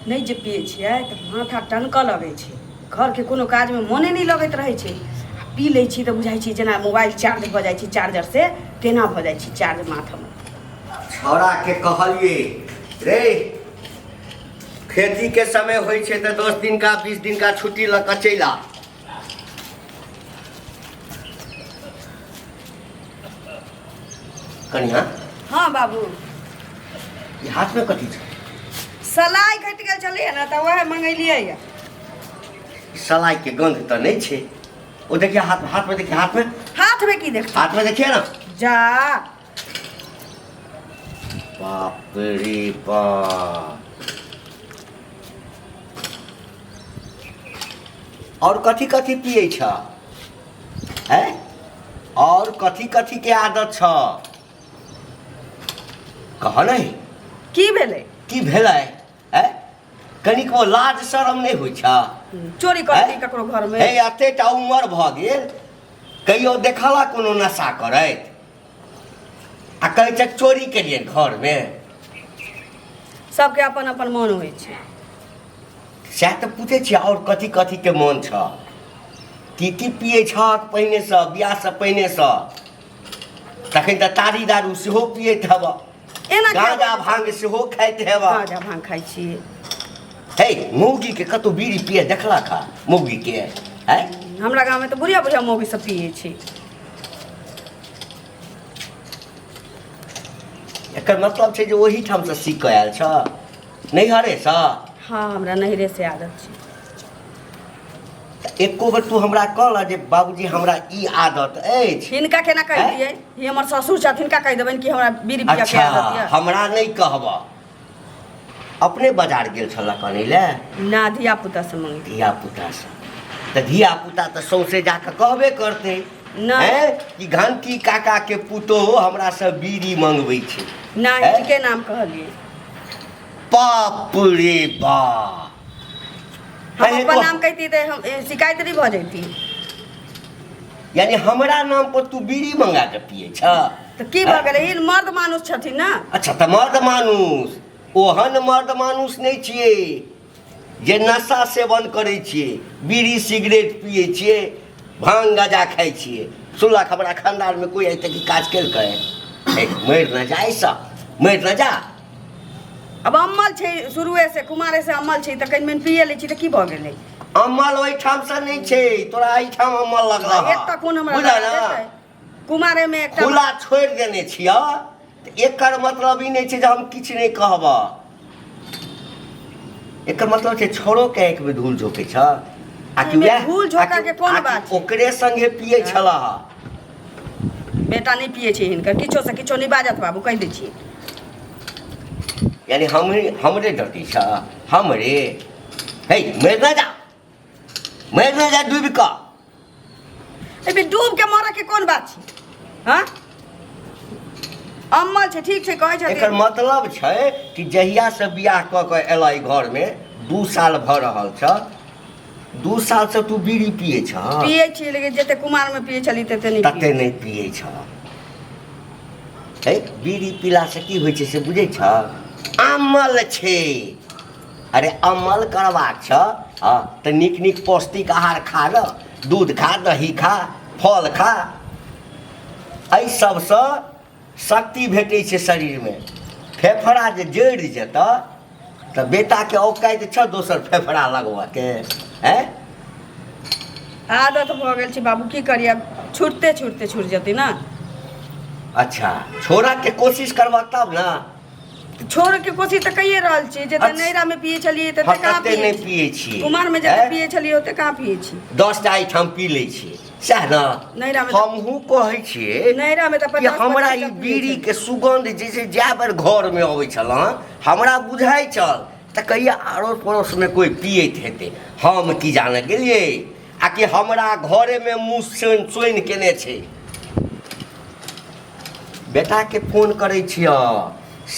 नहि जे पियै छियै तऽ माथा टनकऽ लगै छै, घरके कोनो काजमे मोने नहि लगैत रहै छै। आ पी लै छी तऽ बुझाइ छै जेना मोबाइल चार्ज भऽ जाइ छै चार्जरसँ, तेना भऽ जाइ छै चार्ज माथामे। छौड़ाके कहलियै रे, खेतीके समय होइ छै तऽ 10 दिनका 20 दिनका छुट्टी लऽ कऽ चलि आ। कनिया। हाँ बाबू। ई हाथमे कथी छै? सलाइ घटि गेल छलैए ने, तऽ वएह मंगेलियै यऽ। सलाइके गंध तऽ नहि छै। ओ देखिए, हाथ हाथमे देखिए, हाथमे। हाथमे की देखते? हाथमे देखिए ना। जा। बाप रे बाप, और कथी कथी पियै छ? हैं, और कथी कथी के आदत छ, कह नहीं। की भेलै? की भेलै? हैं, कनिकबो लाज शरम नहि होइ छ? चोरी कर ली ककरो घरमे? हे, एते टा उमर भऽ गेल, कहियो देखला कोनो नशा करैत? आ कहै छै चोरी केलियै घरमे। सबके अपन अपन मन होइ छै। सएह तऽ पूछै छियै, आओर कथी कथीके मन छ, की की पियै छहक पहिनेसँ, बियाहसँ पहिनेसँ? तखन तऽ तारी दारू सेहो पियैत हेब। एना किया गाँजा बजै छी? भांग सेहो खाइत हेब। गाँजा भांग खाइ छी। हे, मौगीके कतहु बीड़ी पिए देखलक हँ मौगीके? हैं? हमरा गाँवमे तऽ बुढ़िया बुढ़िया मौगी सब पियै छै। एकर मतलब छै जे ओहिठामसँ सीख कऽ आयल छ, नैहरेसँ? हँ, हमरा नैहरेसँ आदत छै। तऽ एको बेर तू हमरा कहल जे बाबूजी हमरा ई आदत अछि? हिनका केना कहि हैं? दियै? ई हमर ससुर छथिन, हिनका कहि देबनि कि हमरा बीड़ी पियऽ के अच्छा आदत यऽ? हमरा नहि कहब। अपने बाजार गेल छलक अनै लए? ना, धिया पुता से मंगली। धिया पुतासँ तऽ धिया पुता तऽ सौंसे जाकऽ कहबे करतै। नहि। हैं, कि घंटी काका के पुतोहु हमरा से बीड़ी मंगबै छै। ना। हैं? हिनके नाम कहलियै। बाप रे बाप! हम हे, अपन तो- नाम कहिती तऽ हम शिकायत नहि भऽ जैती? यानी हमरा नाम पर तू बीड़ी मंगा के पिए छ? तऽ की भऽ गेलै? ई मर्द मानुस छथिन ने। अच्छा, तऽ मर्द मानुस, ओहन मर्द मानुस नहि छियै जे नशा सेवन करै छियै, बीड़ी सिगरेट पिए छियै, भांग गाजा खाइ छियै। सुनलक हमरा खानदानमे कोइ आइ तक ई काज केलकै? हे, मरि न जा, एहिसँ मरि न जा। अब अम्मल छै शुरुए से, कुमारे से अम्मल छै, तऽ कनि मनि पिए लै छी तऽ की भऽ गेलै? अम्मल ओहिठामसँ नहि छै, तोरा एहिठाम अम्मल लगल। एतऽ कोन हमरा बुझल लगा ने? देतै? कुमारेमे एकटा खुला छोड़ि देने छियह तऽ एकर मतलब ई नहि छै जे हम किछु नहि कहबह। एकर मतलब छै छोड़ोके आँखिमे धूल झोकै छ आ कि एहिमे वएह धूल झोंकऽके कोन आ कि बात छै? ओकरे संगे पियै छलह? बेटा नहि पियै छै हिनकर, किछो से किछो नहि बाजत बाबू, कहि दै छियै। यानी हमरे हमरे डटी छ हमरे? हे, मरि न जा, मरि न जा डूबि कऽ। एहिमे डूब के मरऽ के कोन बात छै? हँ, अम्मल छै, ठीक छै, कहै एकर छथिन। मतलब छै कि जहियासँ बियाह कऽ कऽ एलै घरमे, 2 साल भऽ रहल छ, 2 सालसँ तू बीड़ी पियै छ? पियै छियै, लेकिन जते कुमारमे पियै छली तते नहि। तते नहि पियै छ। हे, बीड़ी पीलासँ की होइ छै से बुझै छ? अमल छै। अरे, अमल करबाक छ, हँ, तऽ नीक नीक पौष्टिक आहार खा ल, दूध खा, दही खा, फल खा। एहि सबसँ शक्ति भेटै छै शरीरमे। फेफड़ा जे जड़ि जेतऽ तऽ बेटाके औकाति छ दोसर फेफड़ा लगबऽके? हैं? आदत भऽ गेल छै बाबू, की करियै? छूटते छूटते छूटि जेतै ने। अच्छा, छोड़ऽके कोशिश करबह तब ने। छोड़के कोशिश तऽ कहिए रहल छी जे अच्छा। नैहरामे पियै छलियै तऽ हँ, कहाँ तते नहि पियै? पियै छियै। कुमारमे जते हैं? पियै छलियै ओते कहाँ पियै छी। 10टा एहिठाम पी लै छियै, सएह ने? नैहरामे तऽ हमहूँ कहै छियै नैहरामे तऽ कि 50 हमरा 50 ई टा पियै बीड़ीके छलियै। सुगन्ध जे छै, जए बेर घरमे अबै छल हँ, हमरा बुझाइ छल तऽ कहिया अड़ोस पड़ोसमे कोइ पियैत हेतै। हम की जाने गेलियै आ कि हमरा घरेमे मुँह सोनि सोनि केने छै। बेटाके फोन करै छियह,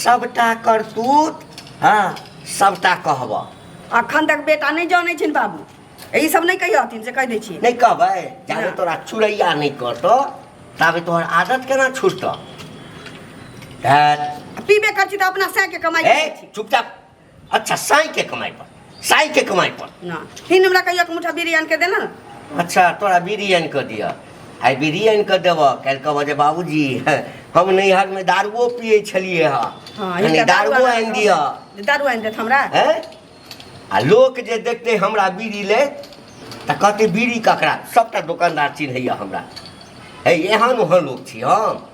सबटा करतूत, हँ, सबटा कहबह। अखन तक बेटा नहि जानै छनि बाबू, ई सब नहि कहियथिन से कहि दै छियै। नहि कहबै? जाबे ना। तोरा चुरैया नहि करतौ ताबे तोहर आदत केना छुटतौ? हैत। पीबे कर छी तऽ अपना सएके कमाइ ए करै छी। चुपचाप अच्छा साई के कमाई पर, साई के कमाई पर ना फिर हमरा कहियो एक मुठा बीड़ी आन के देना। अच्छा तोरा बीड़ी आनि कऽ दिअ, आइ बीड़ी आनि कऽ देबह, काल्हि कहबह जे बाबूजी हम नैहरमे दारुओ पियै छलियै हँ, हँ, कनि हिनका दारू दारुओ आनि आनि दिअ। दारू आनि देत हमरा? हैं? आ लोक जे देखतै हमरा बीड़ी ले तऽ कहतै बीड़ी ककरा, सभटा दोकानदार चिन्हैया हमरा, हे एहन ओहन लोक छी हम।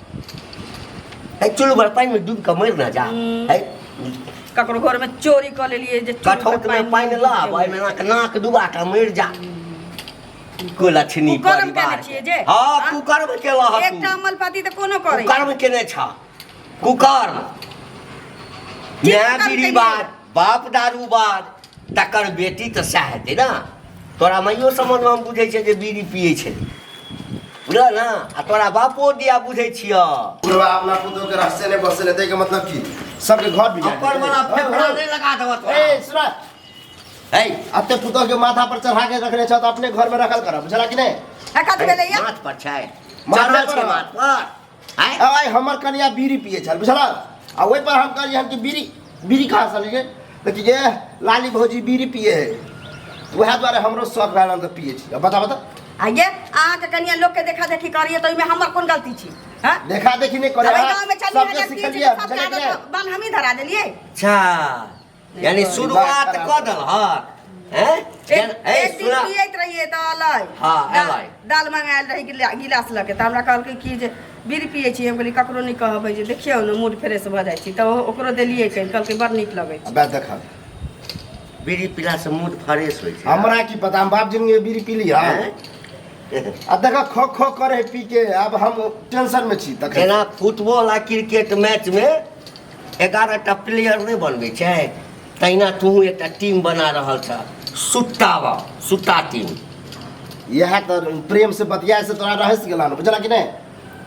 हे चुल्लू भर पानिमे डूबि कऽ मरि न जा। हे ककरो घरमे चोरी कऽ लेलियै जे चुल्लू भर कठौतमे पानि डूबि ला, गेलै। ओहिमे नाक नाक डुबा कऽ मरि जा। कुलक्षणी कुकर्म केने परिवार छियै जे। हँ, आँ? कुकर्म केलह तू। एकटा अमलपाती तऽ कोनो करै कुकर्म केने छ, कुकर्म। की माय कुकर्म बीड़ी केलियै? बाद, बाप दारू बाद, तकर बेटी तऽ सएह हेतै ने। तोरा माइयो समझमे हम बुझै छियै जे बीड़ी पियै छलै, बुझल ने? आ तोरा बापो दिया बुझै छियह। बुढ़वा अपना पुतोह के रहस्य नहीं बसले तै के मतलब की सबके घर बिगाड़ अपन वाला फेफड़ा नहीं लगा देबऽ तोरा। ए सुना है अते पुतोह के माथा पर चढ़ा के रखने छ त अपने घर में रखल कर, बुझला कि नहीं? है कथी भेलैया? माथ पर छै, माथे चढ़ल पर छै हँ। माथ पर। आँय? अब आई हमर कनिया बीड़ी पिए छल, बुझला? आ ओहि पर हम कहलियै हम कि बीड़ी बीड़ी कहाँ से लेलियै? तऽ कि ये लाली भौजी बीड़ी पिए है, वएह दुआरे हमरो शौक भेल हम तऽ पिए छी। अब बता बता। आ ये अहाँके कनिया लोक के देखा देखी करिए तऽ ओहिमे हमर कोन गलती छी? हाँ? देखा देखी नहीं करे, अब एहि गाँवमे 40 सबके हजार पिए छी सिखलियै, तऽ सबके बुझलियै कि आदत नहि? बन हमही धरा देलियै। अच्छा यानी शुरुआत कऽ देलहक हैं? एक ए एक दिन सुना पियैत रहियै तऽ अलै। हाँ, अलै। दाल मंगायल रही गिलास लऽ के, तऽ हमरा कहलकै कि जे बीड़ी पियै छी। हम कहलियै ककरो नहि कहबै जे देखियौ ने मूड फ्रेश भऽ जाइ छी, तऽ ओकरो देलियै कनि, कहलकै बड़ नीक लगै छै। बे देखा बीड़ी पीला से मूड फ्रेश होइ छै। हमरा की पता, हम बाप जिंदगी में बीड़ी पीली है। हैं? आ देखा खो खो करे है पी के, अब हम टेंशन में छी तखन। जेना फुटबॉल आ क्रिकेट मैच में 11 टा प्लेयर नहि बनबै छै, तहिना तूहू एकटा टीम बना रहल छ, सुट्टा बा सुट्टा टीम। इएह तऽ प्रेम से बतियाए से तोरा रहस गेला न, बुझला कि नहि?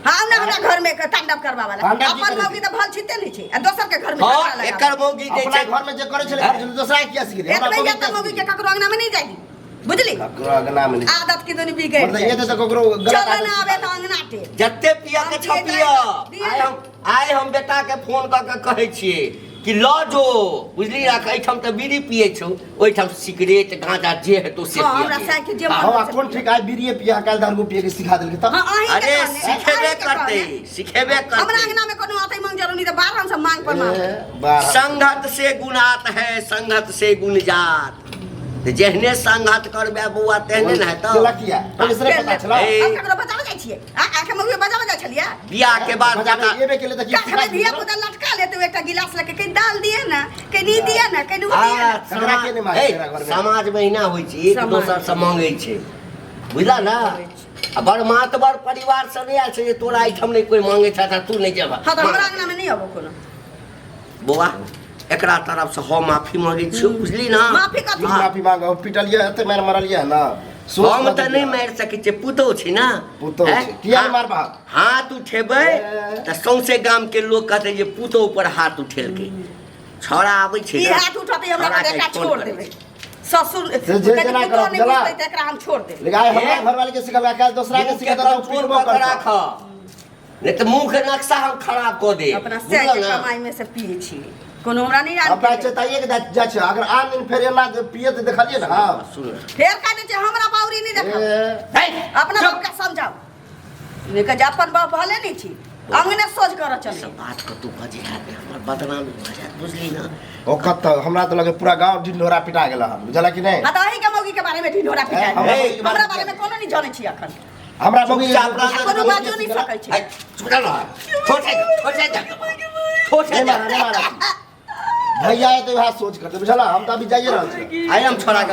हाँ ना हमरा घर में तांडव करबा वाला। तांडव की अपन करै मौगी छै? तऽ भल छिते नहि छै आ दोसर के घर में हाँ, झगड़ा लगाबै। एकर मौगी जे अपना छै घर में जे करै छलै, करै छलै, दोसरा के किया सिखेलियै? हमरा एतबे मौगी या तऽ किया मौगी के सिखेलियै? ककरो अंगना में नहीं जाय दी, बुझली? ककरो अंगना में नहीं। आदत की दुनी बिगड़ मतलब ये जाइ। तऽ ककरो गलत चल आदत ना आबे तऽ अंगना टे। जते पिया के हम छ पियैत पिया। रही, आइ हम बेटा के फोन कऽ के कहै छियै कि लऽ जो, बुझली राख, एहिठाम तऽ बीड़ी पियै छौ, ओहिठाम सिगरेट गांजा जे हेतौ से हाँ, हमरा पिया। साइकिल जे हाँ, मन कोन ठीक आइ बीड़िए पिया काल्हि दारू पिए के सिखा देलकै तऽ। हाँ, अहीं के अरे कहने, सिखेबे अहीं के करतै, कहने। सिखेबे हमरा करतै। अंगना में कोनो आतै मांग जरूरी तऽ बाहर हमसब मांग पर मांग। ए, बारह। संगत से गुणात है, संगत से गुण जात। तऽ जेहने संगत करबे बौआ तेहने ने हेतौ। केला किया? पहिले से नहि पता छलौ? ए, हम ककरो बजाबै जाइ छियै? आ आखे मौगी बजाबै जाइ छलियै? बियाह के बाद बजाबै पता- एबे केले तऽ की काखमे सिखा धिया देलकै? पुता लटका लेतौ एकटा गिलास लऽ के, कनि दाल दिए ने, कनि ई दिए ने, कनि ओ दिए ने। आ, तकरा के नहि मारै ए, तोरा घरमे? समाज में एहिना होइ छै, एक समाज। दोसर से मांगै छै, बुझला ना? आ बड़ मातबर परिवार से नहि आयल छै जे तोरा एहिठाम नहि कोइ मांगै छै तऽ तू नहि जेबह। हँ तऽ हमरा अंगना मे नहि अबो कोनो। बौआ एकरा तरफ से हम माफी मांगै छियौ, बुझली ना? माफी कथी? हाँ। माफी मांगो, पिटलियै एते मारि मरलियै ना। सोच हम तऽ बदलि नहि गेल। मारि सकै छियै, पुतहु छै ना। पुतहु हैं? छै। किया नहि मारबह? हाथ उठेबै ए। तऽ सौंसे गाम के लोग कहतै जे पुतहु पर हाथ उठेलकै। छौड़ा आबै छै ई ने, हाथ उठतै हमरा छौड़ा पर के एकरा फोन छोड़ करै देबै। छै। ससुर से जे कनि जेना पुतहु करब, नहि जला। बुझतै तऽ एकरा हम छोड़ देबै। लेकिन आइ हमरा ए? घरवाली के सिखलका, काल्हि दोसरा के मुँह के सिखेतै तऽ कंट्रोल पीटबो कऽ के करतौ। राख, नहि तऽ मुँह के नक्शा हम खराब कऽ देब। अपना बुझलऽ सैह के ने? कमाई में से पिए छी, कोनो हमरा नहि आन अपना केलकै। चेताइए के जाइ छै, अगर आन दिन फेर एना जे पिए तऽ देखलियै ने हम। सुन। फेर कहै छै हमरा बाउरी नहि देखब। ए, हे, अपना चुप। बाप के समझाउ, नहि कहै छै अपन बाप भले नहि छी, अंगने सोझ करऽ चल। सब बात कतौ बजे हैत हमर बदनामी भऽ जायत, बुझली ना? ओ कतऽ हमरा तऽ लगे पूरा गाँव ढिंढोरा पिटा गेल हन, बुझलऽ कि नहि? हाँ तऽ अहीं के मौगी के बारे में ढिंढोरा पिटा हमरा गेल। मौगी के बारे हमरा में बारे में कोनो नहि जानै छी अखन। हमरा मौगी के चुपचाप रह। कोनो बाजो नहि सकै छी। है, चुप रह, छोटे छोटे जा, छोटे नहि जा। मारा, नहि मारा। भैया एतै वएह सोच करतै, बुझलऽ? हम तऽ अभी जाइए रहल छी। आइ हम छोड़ा के